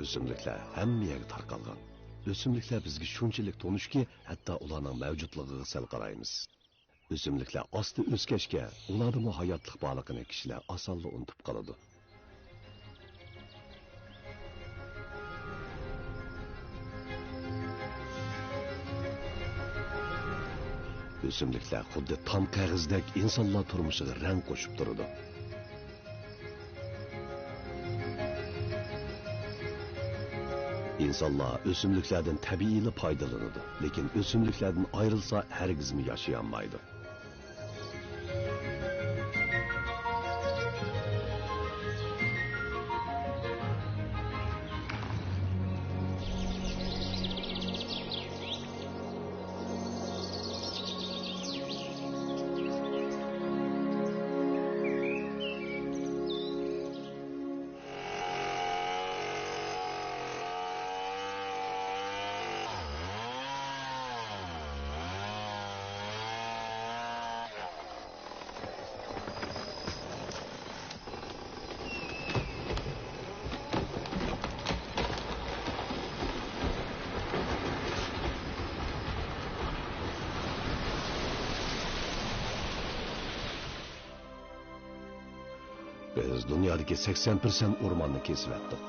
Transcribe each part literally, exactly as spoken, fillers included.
ئۆسۈملۈكلەر ھەممە يەرگە تارقالغان. ئۆسۈملۈكلەر بىزگە شۇنچىلىك تونۇشكى، ھەتتا ئۇلارنىڭ مەۋجۇتلۇقىغا سەل قارايمىز. ئۆسۈملۈكلەر ئاستا ئۆسكەچكە، ئۇلاردىمۇ ھاياتلىق بارلىقىنى كىشىلەر ئاسانلا ئۇنتۇپ قالىدۇ. ئۆسۈملۈكلەر خۇددى تام قەغەزدەك ئىنسانلار تۇرمۇشىغا رەڭ قوشۇپ تۇرىدۇ. ئىنسانلار ئۆسۈملۈكلەردىن تەبىئىيلا پايدىلىنىدۇ، لېكىن ئۆسۈملۈكلەردىن ئايرىلسا، ھەرگىزمۇ ياشىيالمايدۇ. بىز دۇنيادىكى سەكسەن پىرسەنت ئورماننى كېسىۋەتتۇق.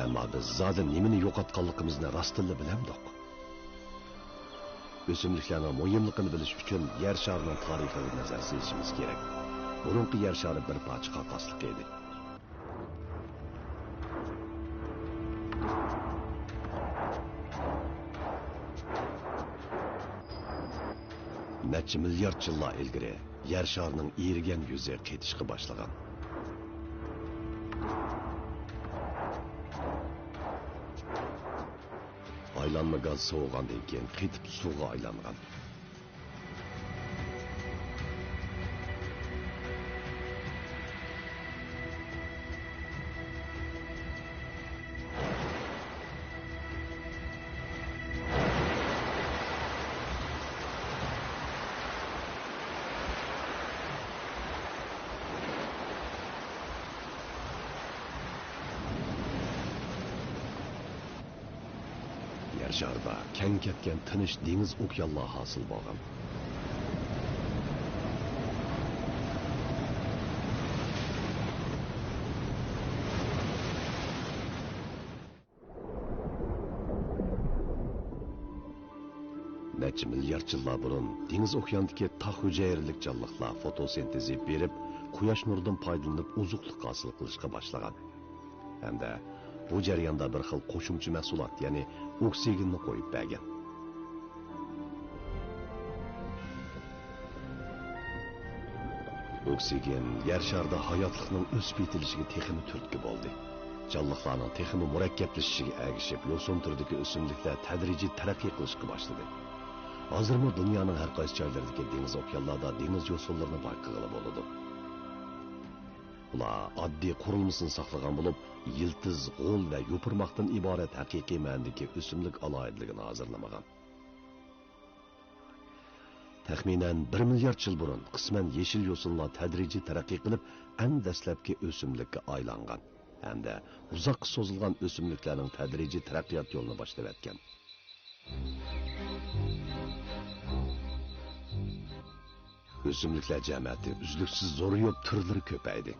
ئەمما بىز زادى نېمىنى يوقاتقانلىقىمىزنى راستتىنلا بىلەمدۇق؟ ئۆسۈملۈكلەرنىڭ مۇھىملىقىنى بىلىش ئۈچۈن يەر شارىنىڭ تارىخىغا نەزەر سېلىشىمىز كېرەك. بۇرۇنقى يەر شارى بىر پارچە قاقاسلىق ئىدى. نەچچە مىليارد يىللار ئىلگىرى يەر شارىنىڭ ئېرىگەن يۈزى قېتىشقا باشلىغان. ئايلانما گاز سوۋۇغاندىن كېيىن قېتىپ سۇغا ئايلانغان. يەر شارىدا كەڭ كەتكەن تىنچ دېڭىز ئوكيانلار ھاسىل بولغان. نەچچە مىليارد يىللار بۇرۇن دېڭىز ئوكياندىكى تاق ھۈجەيرىلىك جانلىقلار فوتوسىنتېز ئېلىپ بېرىپ، قۇياش نۇرىدىن پايدىلىنىپ ئوزۇقلۇق ھاسىل قىلىشقا باشلىغان. ھەمدە بۇ جەرياندا بىر خىل قوشۇمچە مەھسۇلات، يەنى ئوكسىگېننى قويۇپ بەرگەن. ئوكسىگېن يەر شارىدا ھاياتلىقنىڭ ئۆسۈپ يېتىلىشىگە تېخىمۇ تۈرتكە بولدى. جانلىقلارنىڭ تېخىمۇ مۇرەككەپلىشىشىگە ئەگىشىپ، يوسۇن تۈرىدىكى ئۆسۈملۈكلەر تەدرىجىي تەرەققىي قىلىشقا باشلىدى. ھازىرمۇ دۇنيانىڭ ھەر قايسى جايلىرىدىكى دېڭىز ئوكيانلاردا دېڭىز يوسۇنلىرىنى بايقىغىلى بولىدۇ. ئۇلار ئاددىي قۇرۇلمىسىنى ساقلىغان بولۇپ، يىلتىز، غول ۋە يوپۇرماقتىن ئىبارەت ھەقىقىي مەنىدىكى ئۆسۈملۈك ئالاھىدىلىكىنى ھازىرلىمىغان. تەخمىنەن بىر مىليارد يىل بۇرۇن قىسمەن يېشىل يوسۇنلار تەدرىجىي تەرەققىي قىلىپ، ئەڭ دەسلەپكى ئۆسۈملۈككە ئايلانغان ھەمدە ئۇزاققا سوزۇلغان ئۆسۈملۈكلەرنىڭ تەدرىجىي تەرەققىيات يولىنى باشلىۋەتكەن. ئۆسۈملۈكلەر جەمەتى ئۈزلۈكسىز زورىيىپ، تۈرلىرى كۆپەيدى.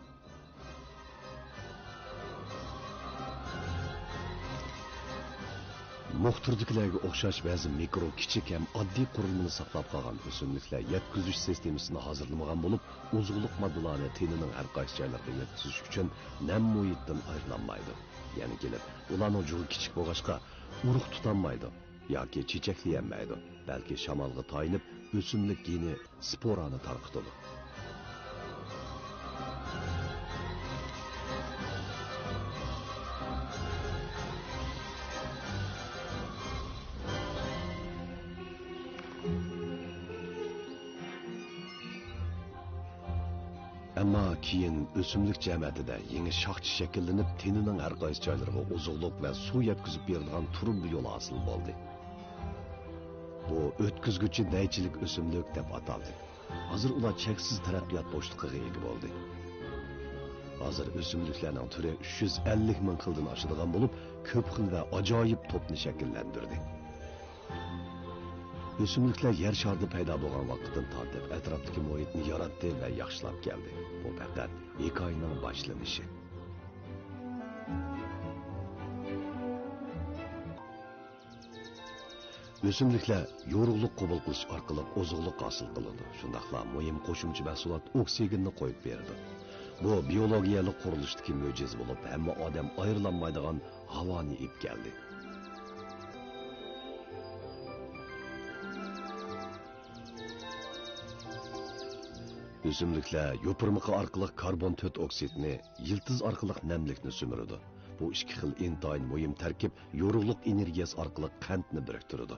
مۇخ تۈردىكىلەرگە ئوخشاش بەزى مىكرو، كىچىك ھەم ئاددىي قۇرۇلمىنى ساقلاپ قالغان ئۆسۈملۈكلەر يەتكۈزۈش سىستېمىسىنى ھازىرلىمىغان بولۇپ، ئوزۇقلۇق ماددىلارنى تېنىنىڭ ھەر قايسى جايلىرىغا يەتكۈزۈش ئۈچۈن نەم مۇھىتتىن ئايرىلالمايدۇ. يەنە كېلىپ، ئۇلارنىڭ جۇغى كىچىك بولغاچقا، ئۇرۇق تۇتالمايدۇ ياكى چېچەكلىيەلمەيدۇ، بەلكى شامالغا تايىنىپ، ئۆسۈملۈك گېنى سپورانى تارقىتىدۇ. ئەمما كېيىن ئۆسۈملۈك جەمەتىدە يېڭى شاخچە شەكىللىنىپ، تېنىنىڭ ھەر قايسى جايلىرىغا ئوزۇقلۇق ۋە سۇ يەتكۈزۈپ بېرىدىغان تۇرۇبا يولى ھاسىل بولدى. بۇ ئۆتكۈزگۈچى نەيچىلىك ئۆسۈملۈك دەپ ئاتالدى. ھازىر ئۇلار چەكسىز تەرەققىيات بوشلۇقىغا ئىگە بولدى. ھازىر ئۆسۈملۈكلەرنىڭ تۈرى ئۈچ يۈز ئەللىك مىڭ خىلدىن ئاشىدىغان بولۇپ، كۆپ خىل ۋە ئاجايىپ توپنى شەكىللەندۈردى. ئۆسۈملۈكلەر يەر شارىدا پەيدا بولغان ۋاقىتتىن تارتىپ ئەتراپتىكى مۇھىتنى ياراتتى ۋە ياخشىلاپ كەلدى. بۇ پەقەت ھېكايىنىڭ باشلىنىشى. ئۆسۈملۈكلەر يورۇقلۇق قوبۇل قىلىش ئارقىلىق ئوزۇقلۇق ھاسىل قىلىدۇ، شۇنداقلا مۇھىم قوشۇمچە مەھسۇلات ئوكسىگېننى قويۇپ بېرىدۇ. بۇ بىيولوگىيەلىك قۇرۇلۇشتىكى مۆجىزە بولۇپ، ھەممە ئادەم ئايرىلالمايدىغان ھاۋانى ئېلىپ كەلدى. ئۆسۈملۈكلەر يوپۇرمىقى ئارقىلىق كاربون تۆت ئوكسىدنى، يىلتىز ئارقىلىق نەملىكنى سۈمۈرىدۇ. بۇ ئىككى خىل ئىنتايىن مۇھىم تەركىب يورۇقلۇق ئېنېرگىيەسى ئارقىلىق قەنتنى بىرىكتۈرىدۇ.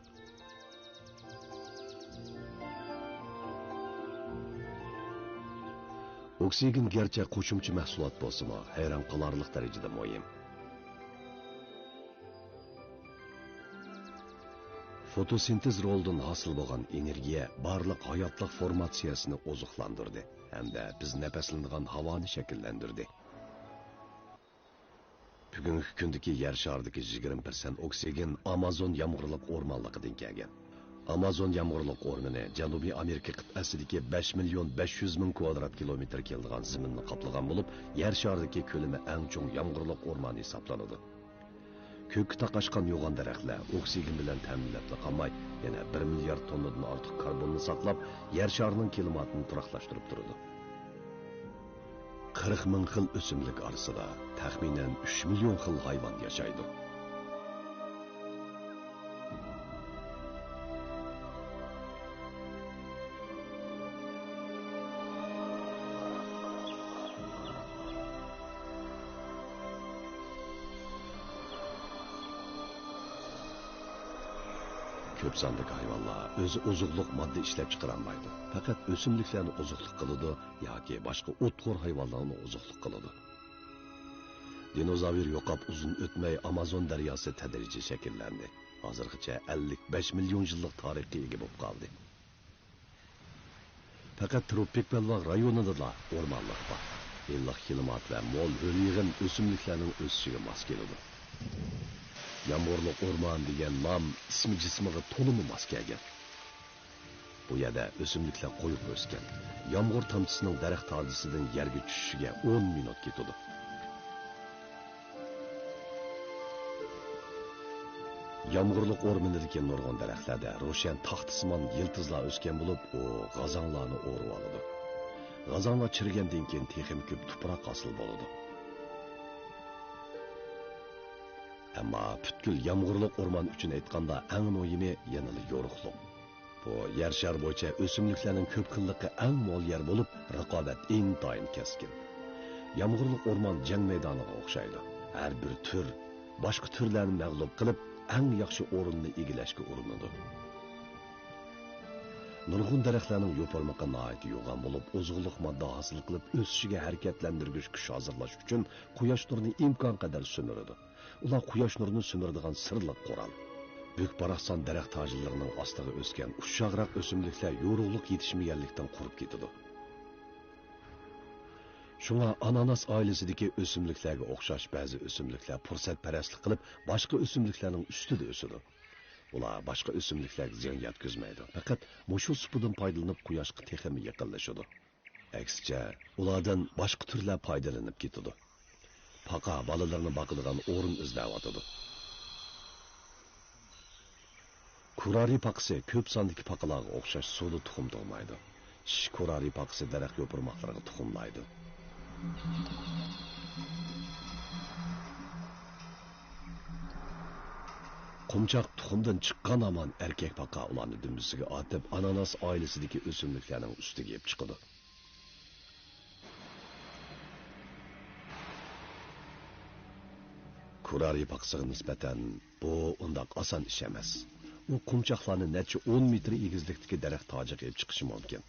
ئوكسىگېن گەرچە قوشۇمچە مەھسۇلات بولسىمۇ، ھەيران قالارلىق دەرىجىدە مۇھىم. فوتوسىنتېز رولىدىن ھاسىل بولغان ئېنېرگىيە بارلىق ھاياتلىق فورماتسىيەسىنى ئوزۇقلاندۇردى ھەمدە بىز نەپەسلىنىدىغان ھاۋانى شەكىللەندۈردى. بۈگۈنكى كۈندىكى يەر شارىدىكى يىگىرمە پىرسەنت ئوكسىگېن ئامازون يامغۇرلۇق ئورمانلىقىدىن كەلگەن. ئامازون يامغۇرلۇق ئورمىنى جەنۇبىي ئامېرىكا قىتئەسىدىكى بەش مىليون بەش يۈز مىڭ كۋادرات كىلومېتىر كېلىدىغان زېمىننى قاپلىغان بولۇپ، يەر شارىدىكى كۆلىمى ئەڭ چوڭ يامغۇرلۇق ئورمانى ھېسابلىنىدۇ. كۆككە تاقاشقان يوغان دەرەخلەر ئوكسىگېن بىلەن تەمىنلەپلا قالماي، يەنە بىر مىليارد توننىدىن ئارتۇق كاربوننى ساقلاپ، يەر شارىنىڭ كىلىماتىنى تۇراقلاشتۇرۇپ تۇرىدۇ. قىرىق مىڭ خىل ئۆسۈملۈك ئارىسىدا تەخمىنەن ئۈچ مىليون خىل ھايۋان ياشايدۇ. كۆپ ساندىكى ھايۋانلار ئۆزى ئوزۇقلۇق ماددا ئىشلەپچىقىرالمايدۇ. پەقەت ئۆسۈملۈكلەرنى ئوزۇقلۇق قىلىدۇ ياكى باشقا ئوتخور ھايۋانلارنى ئوزۇقلۇق قىلىدۇ. دىنوزاۋر يوقاپ ئۇزۇن ئۆتمەي ئامازون دەرياسى تەدرىجىي شەكىللەندى. ھازىرغىچە ئەللىك بەش مىليون يىللىق تارىخقا ئىگە بولۇپ قالدى. پەقەت تروپىك بەلباغ رايونىدىلا ئورمانلىق بار. ئىللىق كىلىمات ۋە مول ھۆل يېغىن ئۆسۈملۈكلەرنىڭ ئۆسۈشىگە ماس كېلىدۇ. يامغۇرلۇق ئورمان دېگەن نام ئىسمى جىسمىغا تولىمۇ ماس كەلگەن. بۇ يەردە ئۆسۈملۈكلەر قويۇق ئۆسكەن. يامغۇر تامچىسىنىڭ دەرەخ تاجىسىدىن يەرگە چۈشۈشىگە ئون مىنۇت كېتىدۇ. يامغۇرلۇق ئورمىنىدىكى نۇرغۇن دەرەخلەردە روشەن تاختىسىمان يىلتىزلار ئۆسكەن بولۇپ، ئۇ غازاڭلارنى ئورىۋالىدۇ. غازاڭلار چىرىگەندىن كېيىن تېخىمۇ كۆپ تۇپراق ھاسىل بولىدۇ. ئەمما پۈتكۈل يامغۇرلۇق ئورمان ئۈچۈن ئېيتقاندا، ئەڭ مۇھىمى يەنىلا يورۇقلۇق. بۇ يەر شارى بويىچە ئۆسۈملۈكلەرنىڭ كۆپ خىللىقى ئەڭ مول يەر بولۇپ، رىقابەت ئىنتايىن كەسكىن. يامغۇرلۇق ئورمان جەڭ مەيدانىغا ئوخشايدۇ. ھەر بىر تۈر باشقا تۈرلەرنى مەغلۇپ قىلىپ، ئەڭ ياخشى ئورۇننى ئىگىلەشكە ئۇرۇنىدۇ. نۇرغۇن دەرەخلەرنىڭ يوپۇرمىقى ناھايىتى يوغان بولۇپ، ئوزۇقلۇق ماددا ھاسىل قىلىپ ئۆسۈشىگە ھەرىكەتلەندۈرگۈچ كۈچ ھازىرلاش ئۈچۈن قۇياش نۇرىنى ئىمكانقەدەر سۈمۈرىدۇ. ئۇلار قۇياش نۇرىنى سۈمۈرىدىغان سىرلىق قورال. بۈك-باراقسان دەرەخ تاجلىرىنىڭ ئاستىغا ئۆسكەن ئۇششاقراق ئۆسۈملۈكلەر يورۇقلۇق يېتىشمىگەنلىكتىن قۇرۇپ كېتىدۇ. شۇڭا ئاناناس ئائىلىسىدىكى ئۆسۈملۈكلەرگە ئوخشاش بەزى ئۆسۈملۈكلەر پۇرسەتپەرەسلىك قىلىپ، باشقا ئۆسۈملۈكلەرنىڭ ئۈستىدە ئۆسىدۇ. ئۇلار باشقا ئۆسۈملۈكلەرگە زىيان يەتكۈزمەيدۇ، پەقەت مۇشۇ سۇپىدىن پايدىلىنىپ قۇياشقا تېخىمۇ يېقىنلىشىدۇ. ئەكسىچە، ئۇلاردىن باشقا تۈرلەر پايدىلىنىپ كېتىدۇ. پاقا بالىلىرىنى باقىدىغان ئورۇن ئىزدەۋاتىدۇ. كۇرارى پاقىسى كۆپ ساندىكى پاقىلارغا ئوخشاش سۇدا تۇخۇم تۇغمايدۇ. چىشى كۇرارى پاقىسى دەرەخ يوپۇرماقلىرىغا تۇخۇملايدۇ. قۇمچاق تۇخۇمدىن چىققان ھامان ئەركەك پاقا ئۇلارنى دۈمبىسىگە ئارتىپ، ئاناناس ئائىلىسىدىكى ئۆسۈملۈكلەرنىڭ ئۈستىگە يېپ چىقىدۇ. كۇرارى پاقىسىغا نىسبەتەن بۇ ئۇنداق ئاسان ئىش ئەمەس. ئۇ قۇمچاقلارنى نەچچە ئون مېتىر ئېگىزلىكتىكى دەرەخ تاجىغا ئېلىپ چىقىشى مۇمكىن.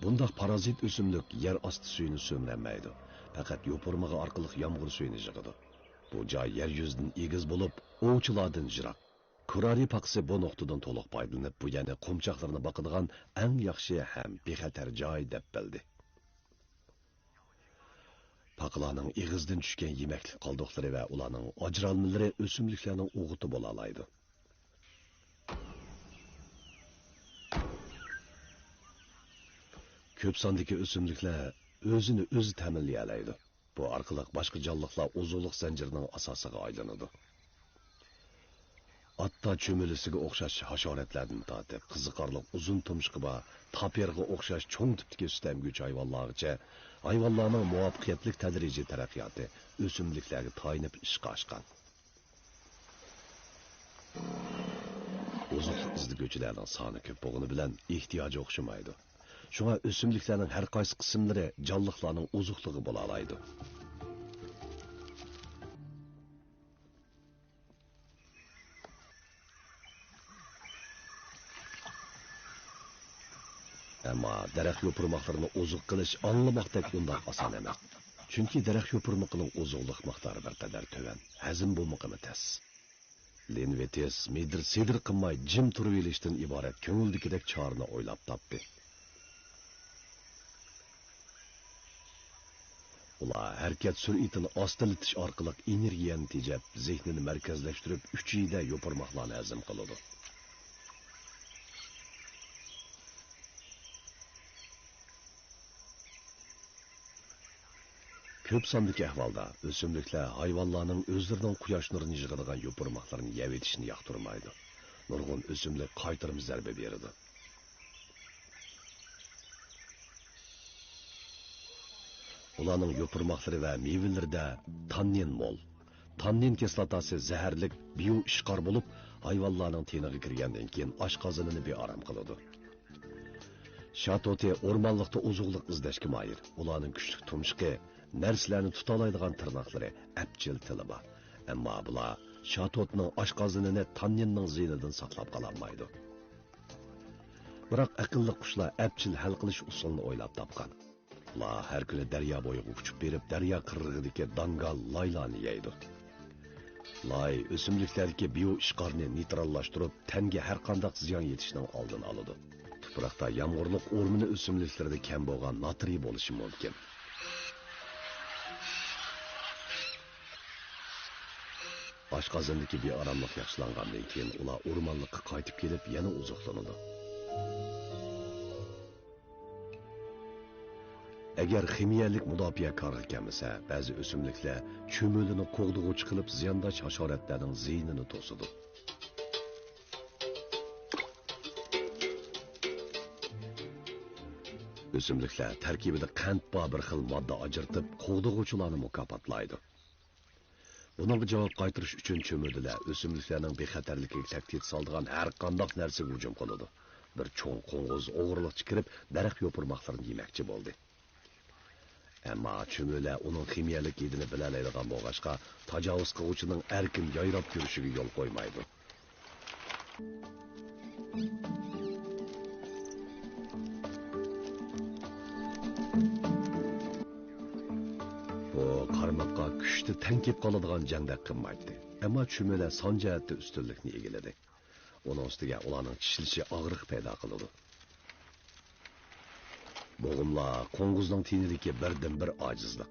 بۇنداق پارازىت ئۆسۈملۈك يەر ئاستى سۈيىنى سۈمۈرەلمەيدۇ، پەقەت يوپۇرمىقى ئارقىلىق يامغۇر سۈيىنى يىغىدۇ. بۇ جاي يەر يۈزىدىن ئېگىز بولۇپ، ئوۋچىلاردىن يىراق. كۇرارى پاقىسى بۇ نۇقتىدىن تولۇق پايدىلىنىپ، بۇ يەرنى قۇمچاقلىرىنى باقىدىغان ئەڭ ياخشى ھەم بىخەتەر جاي دەپ بىلدى. پاقىلارنىڭ ئېغىزىدىن چۈشكەن يېمەكلىك قالدۇقلىرى ۋە ئۇلارنىڭ ئاجرالمىلىرى ئۆسۈملۈكلەرنىڭ ئوغۇتى بولالايدۇ. كۆپ ساندىكى ئۆسۈملۈكلەر ئۆزىنى ئۆزى تەمىنلىيەلەيدۇ. بۇ ئارقىلىق باشقا جانلىقلار ئوزۇقلۇق زەنجىرىنىڭ ئاساسىغا ئايلىنىدۇ. ئاتتا چۆمۈلىسىگە ئوخشاش ھاشاراتلاردىن تارتىپ، قىزىقارلىق ئۇزۇن تۇمشۇقى بار تاپىرغا ئوخشاش چوڭ تىپتىكى سۈت ئەمگۈچى ھايۋانلارغىچە، ھايۋانلارنىڭ مۇۋەپپەقىيەتلىك تەدرىجىي تەرەققىياتى ئۆسۈملۈكلەرگە تايىنىپ ئىشقا ئاشقان. ئوزۇقلۇق ئىزدىگۈچىلەرنىڭ سانى كۆپ بولغىنى بىلەن، ئېھتىياجى ئوخشىمايدۇ. شۇڭا ئۆسۈملۈكلەرنىڭ ھەر قايسى قىسىملىرى جانلىقلارنىڭ ئوزۇقلۇقى بولالايدۇ. ئەمما دەرەخ يوپۇرماقلىرىنى ئوزۇق قىلىش ئاڭلىماقتەك ئۇنداق ئاسان ئەمەس. چۈنكى دەرەخ يوپۇرمىقىنىڭ ئوزۇقلۇق مىقدارى بىر قەدەر تۆۋەن، ھەزىم بولمىقىمۇ تەس. لىنۋېتىس مىدىر-سىدىر قىلماي جىم تۇرۇۋېلىشتىن ئىبارەت كۆڭۈلدىكىدەك چارىنى ئويلاپ تاپتى. ئۇلار ھەرىكەت سۈرئىتىنى ئاستىلىتىش ئارقىلىق ئېنېرگىيەنى تېجەپ، زېھنىنى مەركەزلەشتۈرۈپ، ئۈچىيىدە يوپۇرماقلارنى ھەزىم قىلىدۇ. كۆپ ساندىكى ئەھۋالدا ئۆسۈملۈكلەر ھايۋانلارنىڭ ئۆزلىرىنىڭ قۇياش نۇرىنى يىغىدىغان يوپۇرماقلىرىنى يەۋېتىشىنى ياقتۇرمايدۇ. نۇرغۇن ئۆسۈملۈك قايتۇرما زەربە بېرىدۇ. ئۇلارنىڭ يوپۇرماقلىرى ۋە مېۋىلىرىدە تاننىن مول. تاننىن كىسلاتاسى زەھەرلىك بىيو ئىشقار بولۇپ، ھايۋانلارنىڭ تېنىغا كىرگەندىن كېيىن ئاشقازىنىنى بىئارام قىلىدۇ. شاتوتى ئورمانلىقتا ئوزۇقلۇق ئىزدەشكە ماھىر. ئۇلارنىڭ كۈچلۈك تۇمشۇقى نەرسىلەرنى تۇتالايدىغان تىرناقلىرى، ئەپچىل تىلى بار. ئەمما بۇلار شاتوتنىڭ ئاشقازىنىنى تاننىننىڭ زىيىنىدىن ساقلاپ قالالمايدۇ. بىراق ئەقىللىق قۇشلار ئەپچىل ھەل قىلىش ئۇسۇلىنى ئويلاپ تاپقان. ئۇلار ھەر كۈنى دەريا بويىغا ئۇچۇپ بېرىپ، دەريا قىرغىقىدىكى داڭگال لايلارنى يەيدۇ. لاي ئۆسۈملۈكلەردىكى بىيو ئىشقارنى نېيتراللاشتۇرۇپ، تەنگە ھەرقانداق زىيان يېتىشنىڭ ئالدىنى ئالىدۇ. تۇپراقتا يامغۇرلۇق ئورمىنى ئۆسۈملۈكلىرىدە كەم بولغان ناترىي بولۇشى مۇمكىن. ئاشقازىنىدىكى بىئاراملىق ياخشىلانغاندىن كېيىن، ئۇلار ئورمانلىققا قايتىپ كېلىپ، يەنە ئوزۇقلىنىدۇ. ئەگەر خىمىيەلىك مۇداپىئە كارغا كەلمىسە، بەزى ئۆسۈملۈكلەر چۆمۈلىنى قوغدىغۇچى قىلىپ، زىيانداش ھاشاراتلارنىڭ زىيىنىنى توسىدۇ. ئۆسۈملۈكلەر تەركىبىدە قەنت بار بىر خىل ماددا ئاجرىتىپ، قوغدىغۇچىلارنى مۇكاپاتلايدۇ. بۇنىڭغا جاۋاب قايتۇرۇش ئۈچۈن چۆمۈلىلەر ئۆسۈملۈكلەرنىڭ بىخەتەرلىكىگە تەھدىت سالىدىغان ھەر قانداق نەرسىگە ھۇجۇم قىلىدۇ. بىر چوڭ قوڭغۇز ئوغرىلىقچە كىرىپ، دەرەخ يوپۇرماقلىرىنى يېمەكچى بولدى. ئەمما چۆمۈلە ئۇنىڭ خىمىيەلىك ھىدىنى بىلەلەيدىغان بولغاچقا، تاجاۋۇز قىلغۇچىنىڭ ئەركىن يايراپ يۈرۈشىگە يول قويمايدۇ. بۇ قارىماققا كۈچتە تەڭ كېلىپ قالىدىغان جەڭدەك قىلمايتتى. ئەمما چۆمۈلە سان جەھەتتە ئۈستۈنلۈكنى ئىگىلىدى. ئۇنىڭ ئۈستىگە ئۇلارنىڭ چىشلىشى ئاغرىق پەيدا قىلىدۇ. بوغۇملار قوڭغۇزنىڭ تېنىدىكى بىردىنبىر ئاجىزلىق.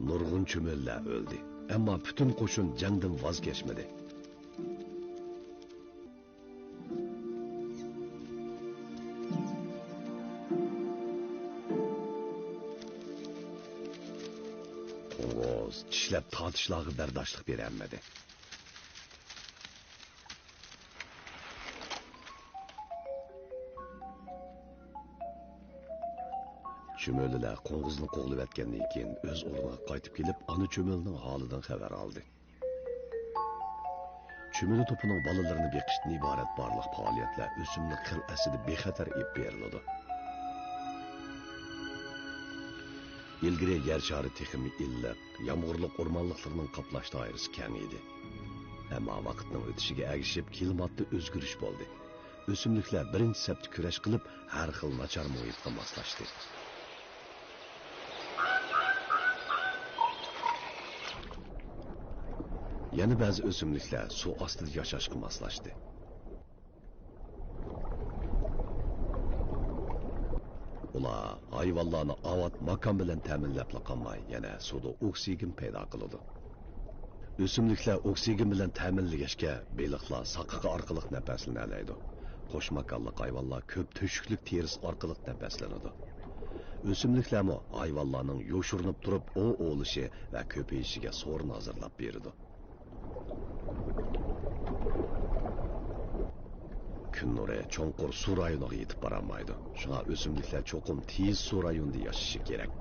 نۇرغۇن چۆمۈلىلەر ئۆلدى، ئەمما پۈتۈن قوشۇن جەڭدىن ۋاز كەچمىدى. قوڭغۇز چىشلەپ تارتىشلارغا بەرداشلىق بېرەلمىدى. چۆمۈلىلەر قوڭغۇزنى قوغلىۋەتكەندىن كېيىن، ئۆز ئورنىغا قايتىپ كېلىپ، ئانا چۆمۈلىنىڭ ھالىدىن خەۋەر ئالدى. چۆمۈلە توپىنىڭ بالىلىرىنى بېقىشتىن ئىبارەت بارلىق پائالىيەتلەر ئۆسۈملۈك خىلئەسىدە بىخەتەر ئېلىپ بېرىلىدۇ. ئىلگىرى يەر شارى تېخىمۇ ئىللىق، يامغۇرلۇق ئورمانلىقلىرىنىڭ قاپلاش دائىرىسى كەڭ ئىدى. ئەمما ۋاقىتنىڭ ئۆتۈشىگە ئەگىشىپ، كىلىماتتا ئۆزگىرىش بولدى. ئۆسۈملۈكلەر بىرىنچى سەپتە كۈرەش قىلىپ، ھەر خىل ناچار مۇھىتقا ماسلاشتى. يەنە بەزى ئۆسۈملۈكلەر سۇ ئاستىدا ياشاشقا ماسلاشتى. ھايۋانلارنى ئاۋات ماكان بىلەن تەمىنلەپلا قالماي، يەنە سۇدا ئوكسىگېن پەيدا قىلىدۇ. ئۆسۈملۈكلەر ئوكسىگېن بىلەن تەمىنلىگەچكە، بېلىقلار ساقىقى ئارقىلىق نەپەسلىنەلەيدۇ. قوش ماكانلىق ھايۋانلار كۆپ تۆشۈكلۈك تېرىسى ئارقىلىق نەپەسلىنىدۇ. ئۆسۈملۈكلەرمۇ ھايۋانلارنىڭ يوشۇرۇنۇپ تۇرۇپ ئوۋ ئوۋلىشى ۋە كۆپىيىشىگە سورۇن ھازىرلاپ بېرىدۇ. كۈن نۇرى چوڭقۇر سۇ رايونىغا يېتىپ بارالمايدۇ. شۇڭا ئۆسۈملۈكلەر چوقۇم تېيىز سۇ رايونىدا ياشىشى كېرەك.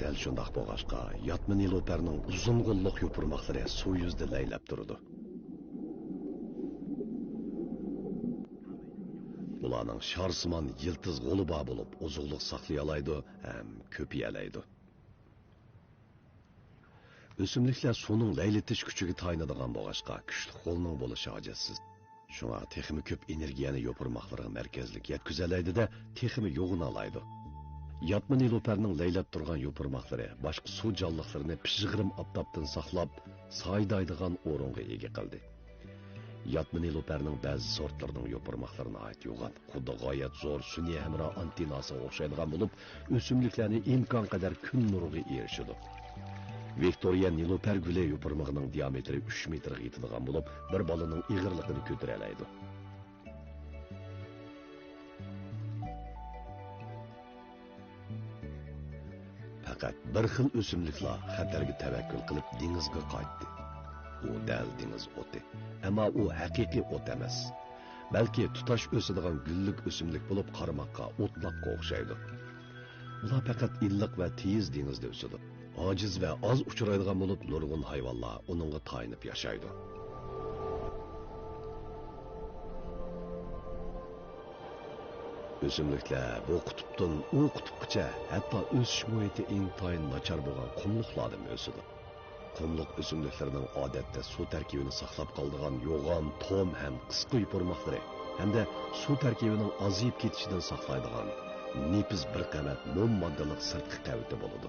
دەل شۇنداق بولغاچقا، ياتما نېلۇپەرنىڭ ئۇزۇن غوللۇق يوپۇرماقلىرى سۇ يۈزىدە لەيلەپ تۇرىدۇ. ئۇلارنىڭ شارسىمان يىلتىز غولى بار بولۇپ، ئوزۇقلۇق ساقلىيالايدۇ ھەم كۆپىيەلەيدۇ. ئۆسۈملۈكلەر سۇنىڭ لەيلىتىش كۈچىگە تايىنىدىغان بولغاچقا، كۈچلۈك غولنىڭ بولۇشى ھاجەتسىز. شۇڭا تېخىمۇ كۆپ ئېنېرگىيەنى يوپۇرماقلىرىغا مەركەزلىك يەتكۈزەلەيدۇ-دە، تېخىمۇ يوغىنالايدۇ. ياتما نېلۇپەرنىڭ لەيلەپ تۇرغان يوپۇرماقلىرى باشقا سۇ جانلىقلىرىنى پىژغىرىم ئاپتاپتىن ساقلاپ، سايىدايدىغان ئورۇنغا ئىگە قىلدى. ياتما نېلۇپەرنىڭ بەزى سورتلىرىنىڭ يوپۇرماقلىرى ناھايىتى يوغان، خۇددى غايەت زور سۈنئىي ھەمراھ ئانتېنناسىغا ئوخشايدىغان بولۇپ، ئۆسۈملۈكلەرنى ئىمكانقەدەر كۈن نۇرىغا ئېرىشىدۇ. ۋىكتورىيە نېلۇپەر گۈلى يوپۇرمىقىنىڭ دىئامېتىرى ئۈچ مېتىرغا يېتىدىغان بولۇپ، بىر بالىنىڭ ئېغىرلىقىنى كۆتۈرەلەيدۇ. پەقەت بىر خىل ئۆسۈملۈكلا خەتەرگە تەۋەككۈل قىلىپ دېڭىزغا قايتتى. ئۇ دەل دېڭىز ئوتى. ئەمما ئۇ ھەقىقىي ئوت ئەمەس. بەلكى تۇتاش ئۆسىدىغان گۈللۈك ئۆسۈملۈك بولۇپ، قارىماققا ئوتلاققا ئوخشايدۇ. ئۇلار پەقەت ئىللىق ۋە تېيىز دېڭىزدا ئۆسىدۇ. ئاجىز ۋە ئاز ئۇچرايدىغان بولۇپ، نۇرغۇن ھايۋانلار ئۇنىڭغا تايىنىپ ياشايدۇ. ئۆسۈملۈكلەر بۇ قۇتۇپتىن ئۇ قۇتۇپقىچە، ھەتتا ئۆسۈش مۇھىتى ئىنتايىن ناچار بولغان قۇملۇقلاردىمۇ ئۆسىدۇ. قۇملۇق ئۆسۈملۈكلىرىنىڭ ئادەتتە سۇ تەركىبىنى ساقلاپ قالىدىغان يوغان، توم ھەم قىسقا يوپۇرماقلىرى ھەمدە سۇ تەركىبىنىڭ ئازىيىپ كېتىشىدىن ساقلايدىغان نېپىز بىر قەۋەت موم ماددىلىق سىرتقى قەۋىتى بولىدۇ.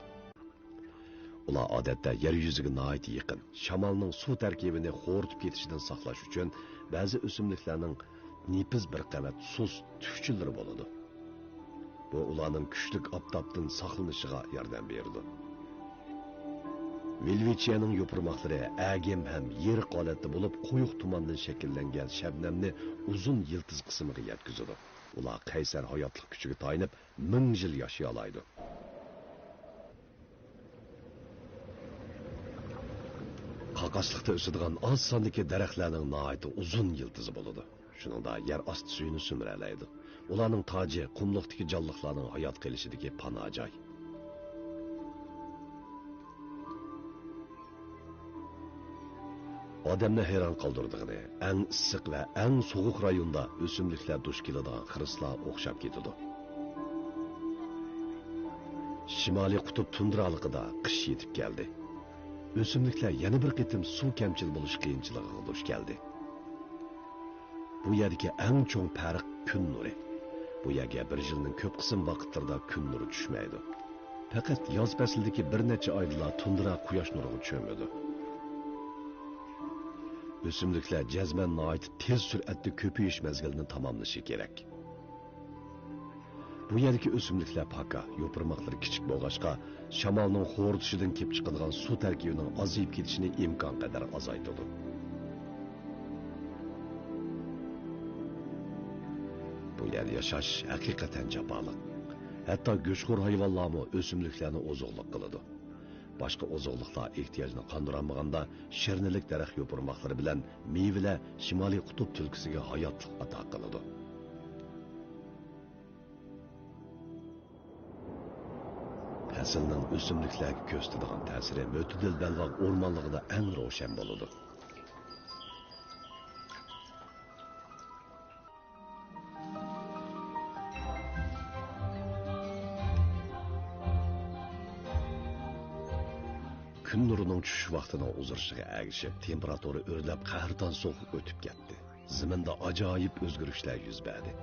ئۇلار ئادەتتە يەر يۈزىگە ناھايىتى يېقىن. شامالنىڭ سۇ تەركىبىنى خورىتىپ كېتىشىدىن ساقلاش ئۈچۈن بەزى ئۆسۈملۈكلەرنىڭ نېپىز بىر قەۋەت سۇس تۈكچىلىرى بولىدۇ. بۇ ئۇلارنىڭ كۈچلۈك ئاپتاپتىن ساقلىنىشىغا ياردەم بېرىدۇ. ۋېلۋېچىيەنىڭ يوپۇرماقلىرى ئەگىم ھەم يېرىق ھالەتتە بولۇپ، قويۇق تۇماندىن شەكىللەنگەن شەبنەمنى ئۇزۇن يىلتىز قىسمىغا يەتكۈزىدۇ. ئۇلار قەيسەر ھاياتلىق كۈچىگە تايىنىپ، مىڭ يىل ياشىيالايدۇ. قاقاسلىقتا ئۆسىدىغان ئاز ساندىكى دەرەخلەرنىڭ ناھايىتى ئۇزۇن يىلتىزى بولىدۇ. شۇنىڭدا يەر ئاستى سۈيىنى سۈمۈرەلەيدۇ. ئۇلارنىڭ تاجى قۇملۇقتىكى جانلىقلارنىڭ ھايات قېلىشىدىكى پاناھ جاي. ئادەمنى ھەيران قالدۇرىدىغىنى، ئەڭ ئىسسىق ۋە ئەڭ سوغۇق رايوندا ئۆسۈملۈكلەر دۇچ كېلىدىغان خىرىسلار ئوخشاپ كېتىدۇ. شىمالىي قۇتۇپ تۇندرالىقىدا قىش يېتىپ كەلدى. ئۆسۈملۈكلەر يەنە بىر قېتىم سۇ كەمچىل بولۇش قىيىنچىلىقىغا دۇچ كەلدى. بۇ يەردىكى ئەڭ چوڭ پەرق كۈن نۇرى. بۇ يەرگە بىر يىلنىڭ كۆپ قىسىم ۋاقىتلىرىدا كۈن نۇرى چۈشمەيدۇ. پەقەت ياز پەسلىدىكى بىر نەچچە ئايدىلا تۇندرا قۇياش نۇرىغا چۆمىدۇ. ئۆسۈملۈكلەر جەزمەن ناھايىتى تېز سۈرئەتتە كۆپىيىش مەزگىلىنى تاماملىشى كېرەك. بۇ يەردىكى ئۆسۈملۈكلەر پاكا، يوپۇرماقلىرى كىچىك بولغاچقا، شامالنىڭ خورىتىشىدىن كېلىپ چىقىدىغان سۇ تەركىبىنىڭ ئازىيىپ كېتىشىنى ئىمكانقەدەر ئازايتىدۇ. بۇ يەردە ياشاش ھەقىقەتەن جاپالىق. ھەتتا گۆشخور ھايۋانلارمۇ ئۆسۈملۈكلەرنى ئوزۇقلۇق قىلىدۇ. باشقا ئوزۇقلۇقلار ئېھتىياجنى قاندۇرالمىغاندا، شىرنىلىك دەرەخ يوپۇرماقلىرى بىلەن مېۋىلەر شىمالىي قۇتۇپ تۈلكىسىگە ھاياتلىق ئاتا قىلىدۇ. پەسىلنىڭ ئۆسۈملۈكلەرگە كۆرسىتىدىغان تەسىرى مۆتىدىل بەلباغ ئورمانلىقىدا ئەڭ روشەن بولىدۇ. كۈن نۇرىنىڭ چۈشۈش ۋاقتىنىڭ ئۇزىرىشىغا ئەگىشىپ، تېمپېراتۇرا ئۆرلەپ، قەھرىتان سوغۇق ئۆتۈپ كەتتى. زېمىندا ئاجايىپ ئۆزگىرىشلەر يۈز بەردى.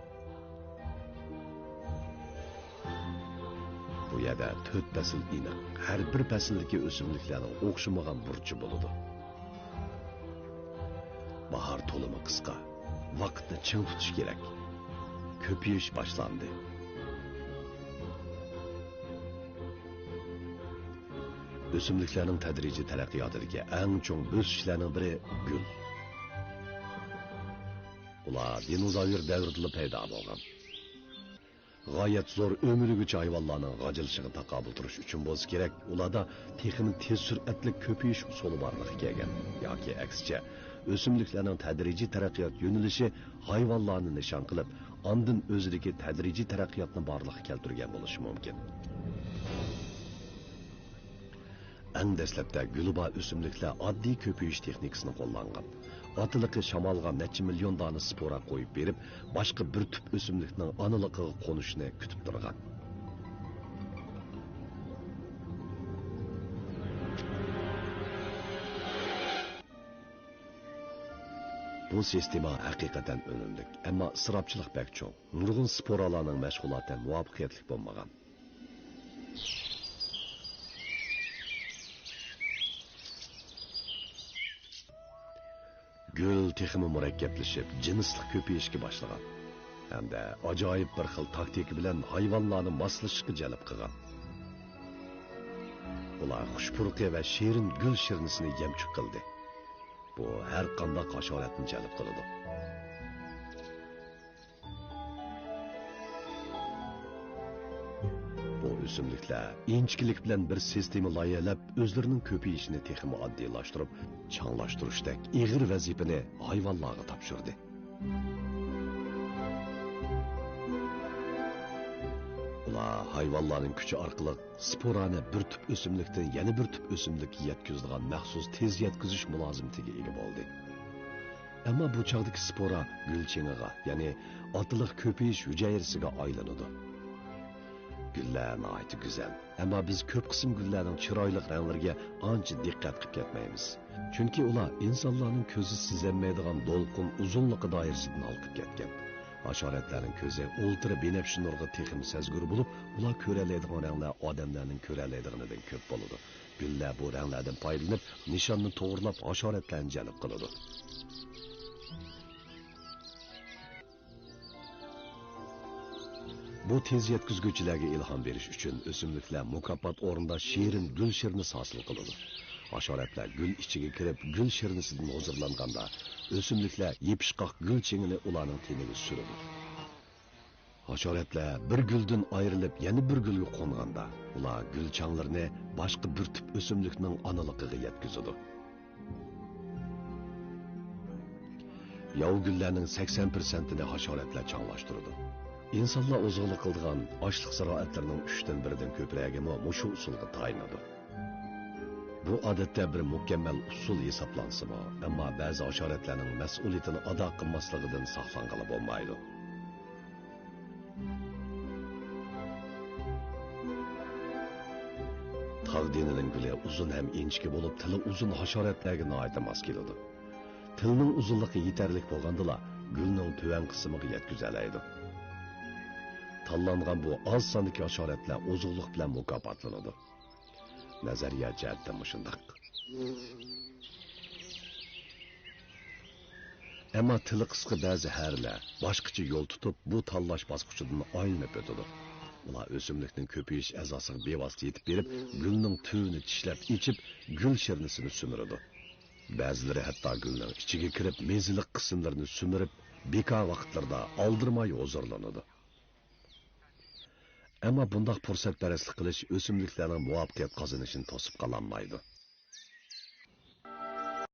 بۇ يەردە تۆت پەسىل ئېنىق، ھەر بىر پەسىلدىكى ئۆسۈملۈكلەرنىڭ ئوخشىمىغان بۇرچى بولىدۇ. باھار تولىمۇ قىسقا، ۋاقىتنى چىڭ تۇتۇش كېرەك. كۆپىيىش باشلاندى. ئۆسۈملۈكلەرنىڭ تەدرىجىي تەرەققىياتىدىكى ئەڭ چوڭ بۆسۈشلەرنىڭ بىرى گۈل. ئۇلار دىنوزاۋر دەۋرىدىلا پەيدا بولغان. غايەت زور ئۆمىلىگۈچى ھايۋانلارنىڭ غاجىلىشىغا تاقابىل تۇرۇش ئۈچۈن بولسا كېرەك، ئۇلاردا تېخىمۇ تېز سۈرئەتلىك كۆپىيىش ئۇسۇلى بارلىققا كەلگەن. ياكى ئەكسىچە، ئۆسۈملۈكلەرنىڭ تەدرىجىي تەرەققىيات يۆنىلىشى ھايۋانلارنى نىشان قىلىپ، ئاندىن ئۆزىدىكى تەدرىجىي تەرەققىياتنى بارلىققا كەلتۈرگەن بولۇشى مۇمكىن. ئەڭ دەسلەپتە گۈلى بار ئۆسۈملۈكلەر ئاددىي كۆپىيىش تېخنىكىسىنى قوللانغان. ئاتىلىقى شامالغا نەچچە مىليون دانە سپورا قويۇپ بېرىپ، باشقا بىر تۈپ ئۆسۈملۈكنىڭ ئانىلىقىغا قونۇشىنى كۈتۈپ تۇرغان. بۇ سىستېما ھەقىقەتەن ئۈنۈملۈك، ئەمما ئىسراپچىلىق بەك چوڭ. نۇرغۇن سپورالارنىڭ مەشغۇلاتى مۇۋەپپەقىيەتلىك بولمىغان. گۈل تېخىمۇ مۇرەككەپلىشىپ، جىنسلىق كۆپىيىشكە باشلىغان ھەمدە ئاجايىپ بىر خىل تاكتىكا بىلەن ھايۋانلارنى ماسلىشىشقا جەلپ قىلغان. ئۇلار خۇش پۇرىقى ۋە شېرىن گۈل شىرنىسىنى يەمچۈك قىلدى. بۇ ھەر قانداق ھاشاراتنى جەلپ قىلىدۇ. بۇ ئۆسۈملۈكلەر ئىنچىكىلىك بىلەن بىر سىستېما لايىھەلەپ، ئۆزلىرىنىڭ كۆپىيىشىنى تېخىمۇ ئاددىيلاشتۇرۇپ، چاڭلاشتۇرۇشتەك ئېغىر ۋەزىپىنى ھايۋانلارغا تاپشۇردى. ئۇلار ھايۋانلارنىڭ كۈچى ئارقىلىق سپورانى بىر تۈپ ئۆسۈملۈكتىن يەنە بىر تۈپ ئۆسۈملۈككە يەتكۈزىدىغان مەخسۇس تېز يەتكۈزۈش مۇلازىمىتىگە ئىگە بولدى. ئەمما بۇ چاغدىكى سپورا گۈل چېڭىغا، يەنى ئاتىلىق كۆپىيىش ھۈجەيرىسىگە ئايلىنىدۇ. گۈللەر ناھايىتى گۈزەل، ئەمما بىز كۆپ قىسىم گۈللەرنىڭ چىرايلىق رەڭلىرىگە ئانچە دىققەت قىلىپ كەتمەيمىز. چۈنكى ئۇلار ئىنسانلارنىڭ كۆزى سېزەلمەيدىغان دولقۇن ئۇزۇنلۇقى دائىرىسىدىن ھالقىپ كەتكەن. ھاشاراتلارنىڭ كۆزى ئۇلترا بىنەپشە نۇرغا تېخىمۇ سەزگۈر بولۇپ، ئۇلار كۆرەلەيدىغان رەڭلەر ئادەملەرنىڭ كۆرەلەيدىغىنىدىن كۆپ بولىدۇ. گۈللەر بۇ رەڭلەردىن پايدىلىنىپ، نىشاننى توغرىلاپ، ھاشاراتلارنى جەلپ قىلىدۇ. بۇ تېز يەتكۈزگۈچىلەرگە ئىلھام بېرىش ئۈچۈن ئۆسۈملۈكلەر مۇكاپات ئورنىدا شېرىن گۈل شىرنىسى ھاسىل قىلىدۇ. ھاشاراتلار گۈل ئىچىگە كىرىپ، گۈل شىرنىسىدىن ھۇزۇرلانغاندا، ئۆسۈملۈكلەر يېپىشقاق گۈل چېڭىنى ئۇلارنىڭ تېنىگە سۈرىدۇ. ھاشاراتلار بىر گۈلدىن ئايرىلىپ، يەنە بىر گۈلگە قونغاندا، ئۇلار گۈل چاڭلىرىنى باشقا بىر تۈپ ئۆسۈملۈكنىڭ ئانىلىقىغا يەتكۈزىدۇ. ياۋا گۈللەرنىڭ سەكسەن پىرسەنتىنى ھاشاراتلار چاڭلاشتۇرىدۇ. ئىنسانلار ئوزۇقلۇق قىلىدىغان ئاشلىق زىرائەتلىرىنىڭ ئۈچتىن بىرىدىن كۆپرەكىمۇ مۇشۇ ئۇسۇلغا تايىنىدۇ. بۇ ئادەتتە بىر مۇكەممەل ئۇسۇل ھېسابلانسىمۇ، ئەمما بەزى ھاشاراتلارنىڭ مەسئۇلىيىتىنى ئادا قىلماسلىقىدىن ساقلانغىلى بولمايدۇ. تاغ دېنىنىڭ گۈلى ئۇزۇن ھەم ئىنچىكە بولۇپ، تىلى ئۇزۇن ھاشاراتلارغا ناھايىتى ماس كېلىدۇ. تىلىنىڭ ئۇزۇنلۇقى يېتەرلىك بولغاندىلا، گۈلنىڭ تۆۋەن قىسمىغا يەتكۈزەلەيدۇ. تاللانغان بۇ ئاز ساندىكى ھاشاراتلار ئوزۇقلۇق بىلەن مۇكاپاتلىنىدۇ. نەزەرىيە جەھەتتە مۇشۇنداق. ئەمما تىلى قىسقا بەزى ھەرىلەر باشقىچە يول تۇتۇپ، بۇ تاللاش باسقۇچىدىن ئايلىنىپ ئۆتىدۇ. ئۇلار ئۆسۈملۈكنىڭ كۆپىيىش ئەزاسىغا بىۋاسىتە يېتىپ بېرىپ، گۈلنىڭ تۈۋىنى چىشلەپ ئېچىپ، گۈل شىرنىسىنى سۈمۈرىدۇ. بەزىلىرى ھەتتا گۈلنىڭ ئىچىگە كىرىپ، مېزىلىق قىسىملىرىنى سۈمۈرۈپ، بىكار ۋاقىتلىرىدا ئالدىرىماي ھۇزۇرلىنىدۇ. ئەمما بۇنداق پۇرسەتپەرەسلىك قىلىش ئۆسۈملۈكلەرنىڭ مۇۋەپپەقىيەت قازىنىشىنى توسۇپ قالالمايدۇ.